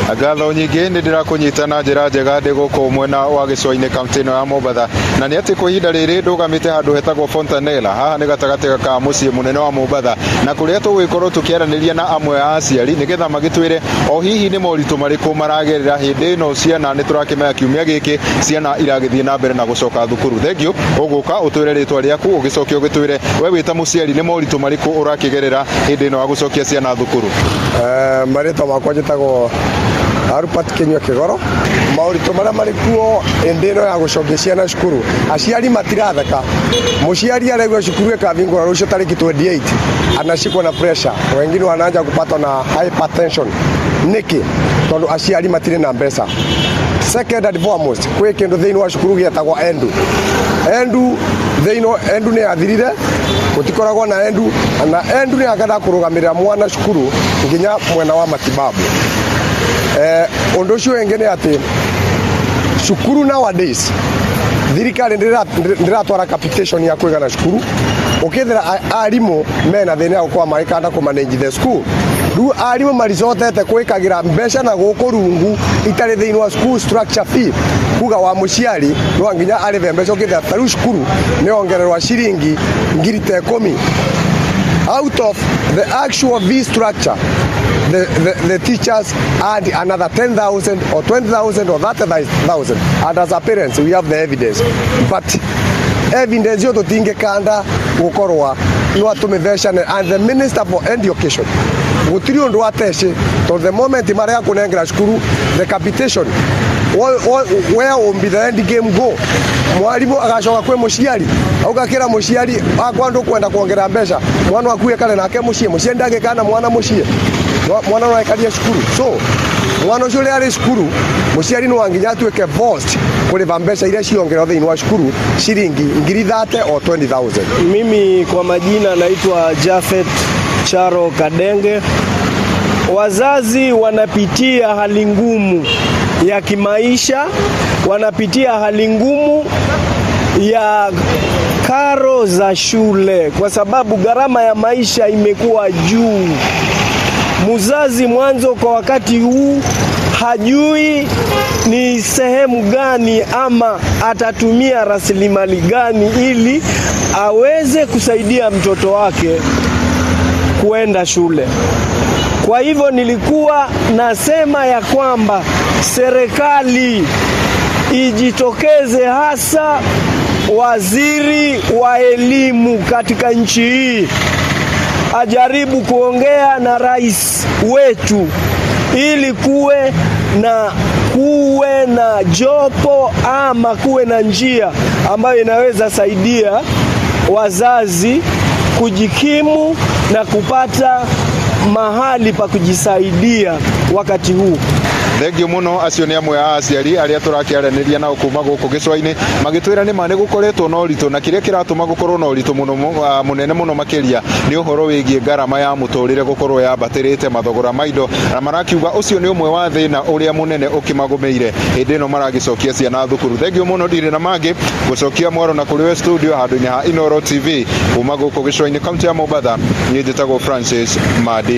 Ngatho nyingĩ nĩ ndĩrakũnyita na njĩra njega ndĩ gũkũ mwena wa gĩcũa-inĩ, kaunti ĩno ya Mombatha, na nĩ atĩ kwa ihinda rĩrĩ ndũgamĩte handũ hetagwo Fontanella. Haha nĩ gatagatĩ ka mũciĩ mũnene wa Mombatha, na kũrĩa tũgũgĩkorwo tũkĩaranĩria na amwe a aciari nĩgetha magĩtwĩre o hihi nĩ moritũ marĩkũ maragerera hĩndĩ ĩno ciana, nĩ tũrakĩmenya kiumia gĩkĩ ciana iragĩthiĩ na mbere na gũcoka thukuru. Thengiũ ũgũka ũtwĩre rĩtwa rĩaku, ũgĩcoke ũgĩtwĩre we wĩ ta mũciari nĩ moritũ marĩkũ ũrakĩgerera hĩndĩ ĩno ya gũcokia ciana thukuru. Marĩtwa makwa njĩtagwo Rupert Kinyua Kĩgoro. Maũritũ marĩa marĩ kuo hĩndĩ ĩno ya gũcokia ciana cukuru, aciari matiratheka. Mũciari araigua cukuru ĩkahingũra rũciũ tarĩki 28, anashikwa na pressure, wengine wanaanza kupatwa na hypertension. Nĩkĩ? Tondũ aciari matirĩ na mbeca. Second and foremost, kwĩ kĩndũ thĩinĩ wa cukuru gĩetagwo endu. Endu thĩinĩ, endu nĩ yathirire, gũtikoragwo na endu, na endu nĩ yakenda kũrũgamĩrĩra mwana cukuru nginya mwena wa matibabu. Ũndũ ũcio ũngĩ nĩ atĩ cukuru nowadays thirikari ndĩratwara capitation ya kũigana cukuru, ũkĩthira arimũ mena thĩna ya gũkorwo magĩkanda kũ manage the school. Rĩu arimũ maricotete gwĩkagĩra mbeca na gũkũ rungu itarĩ thĩinĩ wa school structure fee, kuga wa mũciari no nginya arĩbe mbeca. Ũkĩthira ta rĩu cukuru nĩ ongererwa ciringi 10,000 out of the actual fee structure. The teachers add another 10,000 or 20,000 or 30,000, and as a parents we have the evidence, but evidence yo tũtingĩkanda gũkorwa no atũmĩthecane. And the minister for education gũtirĩ ũndũ ateci, tondũ the moment marega kũnengera cukuru the capitation, where will be the end game go? Mwarimu agacoka kwĩ mũciari, augakĩra mũciari akwa ndũkwenda kuongerera mbeca, mwana waku ekare nake mũciĩ. Mũciari ndangĩkana na mwana mũciĩ, mwana no aikarie cukuru. So mwana ũcio ũrĩa arĩ cukuru, mũciari no nginya atuĩke forced kũrĩba mbeca iria ciongererwo thĩinĩ wa cukuru, ciringi 30,000 or 20,000. Mimi kwa majina naitwa Jafet Charo Kadenge. Wazazi wanapitia hali ngumu ya kimaisha, wanapitia hali ngumu ya karo za shule kwa sababu gharama ya maisha imekuwa juu. Mzazi mwanzo kwa wakati huu hajui ni sehemu gani ama atatumia rasilimali gani ili aweze kusaidia mtoto wake kuenda shule. Kwa hivyo nilikuwa nasema ya kwamba serikali ijitokeze, hasa waziri wa elimu katika nchi hii ajaribu kuongea na rais wetu ili kuwe na jopo ama kuwe na njia ambayo inaweza saidia wazazi kujikimu na kupata mahali pa kujisaidia wakati huu. Thengiũ mũno. Acio nĩ amwe a aciari arĩa tũrakĩaranĩria nao kuma gũkũ gĩcũa-inĩ, magĩtwĩra nĩ ma nĩ gũkoretwo na ũritũ, na kĩrĩa kĩratũma gũkorwo na ũritũ mũno mũnene mũno makĩria nĩ ũhoro wĩgiĩ ngarama ya mũtũrĩre gũkorwo yambatĩrĩte mathogora ma indo, na marakiuga ũcio nĩ ũmwe wa thĩna ũrĩa mũnene ũkĩmagũmĩire hĩndĩ ĩno maragĩcokia ciana thukuru. Thengiũ mũno, ndirĩ na mangĩ gũcokia mwaro na kũrĩ we studio handũ-inĩ ha Inooro TV. Kuma gũkũ gĩcũa-inĩ, kaunti ya Mombatha, niĩ njĩtagwo Francis Madi.